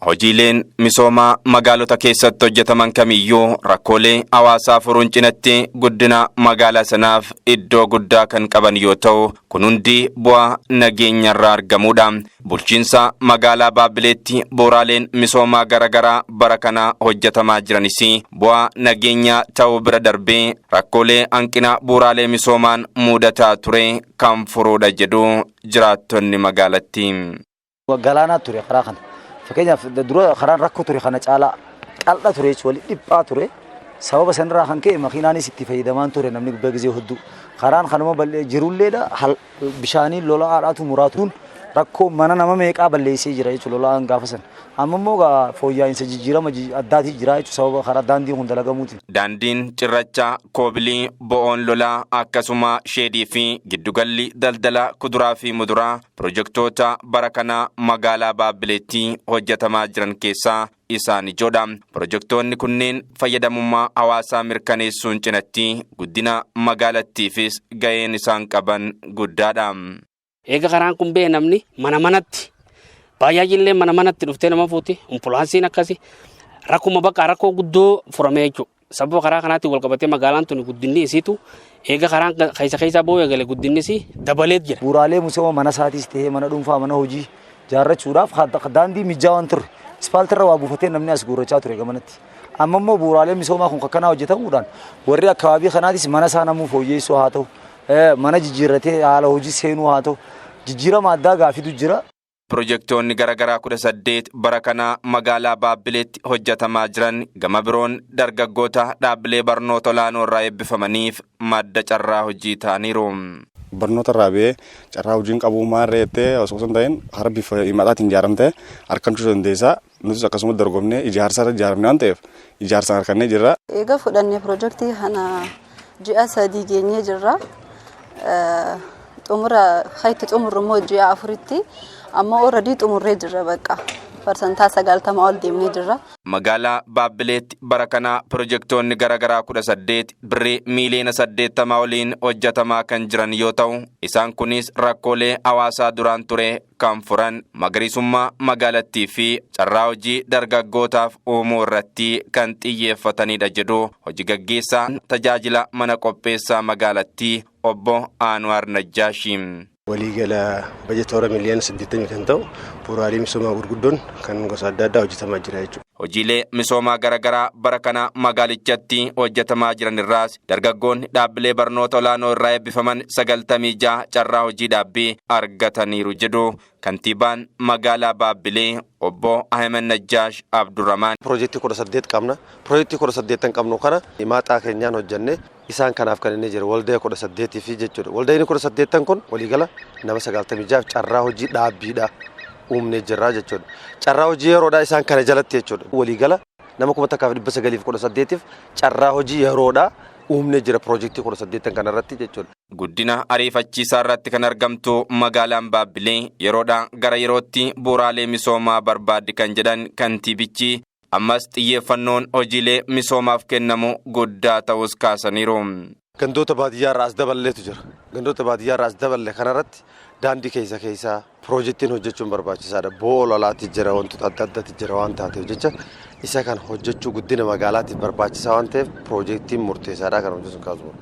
Hojiileen misoomaa magaalota keessatti hojjetaman kamiyyuu rakkoolee hawaasaa furuun cinatti guddina magaalaa sanaaf iddoo guddaa kan qaban yoo ta'u, kun hundi bu'aa nageenyarraa argamudha. Bulchiinsa magaalaa Baabbileetti bu'uuraaleen misoomaa garaagaraa bara kana hojjetamaa jiranis bu'aa nageenyaa ta'uu bira darbee rakkoolee hanqina bu'uuraalee misoomaan mudataa ture kan furuudha jedhu jiraattonni magaalattii. Galaanaa ture karaa kana. Fakkeenyaaf, dura karaan rakkoo ture, kana caalaa qal'aa ture jechuudha, walitti dhiphaa ture. Sababa sanarraa kan ka'e makiinaanis itti fayyadamaan ture namni guddaa gizee hedduu. Karaan kanuma bal'ee jirulleedha, bishaanii lolaadhaatu muraatu. Rakkoo mana nama meeqaa balleessee jira jechuudha lolaan gaafa sana. Amma immoo fooyya'insa jijjiirama addaatii jira jechuudha sababa karaa daandii kun dalagamuutiin. Daandiin cirrachaa, koobilii, bo'oon lolaa, akkasuma sheedii fi giddugalli daldala kuduraa fi muduraa pirojektoota bara kana magaalaa Baabbileetti hojjetamaa jiran keessaa isaan ijoodha. Pirojektoonni kunneen fayyadamummaa hawaasaa mirkaneessuun cinatti guddina magaalattiifis ga'een isaan qaban guddaadha. Eega karaan kun ba'e namni mana manatti, baay'aajillee mana manatti dhuftee nama fuuti, ambulaansiin akkasi rakkuma bakka rakkoo guddoo furamee jechuudha. Sababa karaa kanaatiin wal qabatee magaalaan tuni guddinni isiitu eega karaan keessa keessaa ba'uu eegale guddinni isii dabaleet jira. Bu'uuraalee misooma mana isaatis ta'ee mana dhuunfaa, mana hojii ijaarrachuudhaaf daandii mijaawaan turre. Ispaaltirra waa buufatee namni as guurrachaa ture gamanatti. Amma immoo bu'uuraalee misoomaa kun akkanaa hojjetamuudhaan warri akkababii kanaatis mana isaa namuu fooyyessuu haa ta'u, mana jijjiirratee haala hojii seenuu haa ta'u, jijjiirama addaa gaafitu jira. Pirojektoonni garaagaraa 18 bara kana magaalaa Baabbileetti hojjetamaa jiran gama biroon dargaggoota dhaabbilee barnoota olaanoo irraa eebbifamaniif madda carraa hojii ta'aniiru. Barnoota irraa ba'ee carraa hojiin qabu maarree jettee osoo hin ta'in hara bifa himataatiin ijaaramtee harkachuu dandeessa. Nutis akkasuma dorgomnee ijaarsa irra ijaaramne waan ta'eef ijaarsaan harkannee jirra. Eega fudhannee pirojektii kana ji'a 3 geenyee jirra. Xumura itti xumurru immoo ji'a 4tti, amma already xumurree jirra, bakka 90% ol deemnee jirra. Magaalaa Baabbileetti bara kana pirojektoonni garaagaraa 18 birrii miiliyoona 80 oliin hojjetamaa kan jiran yoo ta'u, isaan kunis rakkoolee hawaasaa duraan ture kan furan, magariisummaa magaalattii fi carraa hojii dargaggootaaf uumuu irratti kan xiyyeeffatanidha jedhu hojii gaggeessaa tajaajila mana qopheessaa magaalattii obbo Anwaar Najjaashi. Waliigala bajeta toora miliyoona 80 kan ta'u bu'uuraalee misoomaa gurguddoon kan gosa adda addaa hojjetamaa jira jechuudha. Hojiilee misoomaa garaagaraa bara kana magaalichatti hojjetamaa jiran irraas dargaggoonni dhaabbilee barnoota olaanoo irraa eebbifaman 96 carraa hojii dhaabbii argataniiru jedhu kantiibaan magaalaa Baabbilee obbo Ahmed Najjaash Abdurrahmaan. Piroojeektii 18 qabna. Piroojeektii 18 qabnu kana maaxaa keenyaan hojjenne. Isaan kanaaf kan inni jiru waldaa 18 fi jechuudha. Waldaan 18 kun waliigala nama 96 carraa hojii dhaabbiidha uumnee jirra jechuudha. Carraa hojii yeroodhaa isaan kana jalatti jechuudha. Waliigala nama 1918f carraa hojii yeroodhaa uumnee jira piroojeektii 18 kanarratti jechuudha. Guddina ariifachiisaa irratti kan argamtu magaalaan Baabbilee yeroodhaa gara yerootti bu'uuraalee misoomaa barbaaddi kan jedhan kantiibichi, ammas xiyyeeffannoon hojiilee misoomaaf kennamu guddaa ta'us kaasaniiru. Gandoota baadiyyaa irraa as daballeetu jira. Gandoota baadiyyaa irraa as daballe kanarratti daandii keessa keessaa piroojeektiin hojjechuun barbaachisaadha. Bo'oo lolaatti jira, wantoota adda addaatti jira waan taateef jecha isa kan hojjechuu guddina magaalaatiif barbaachisaa waan ta'eef piroojeektiin murteessaadha kan hojjechuun kaasu.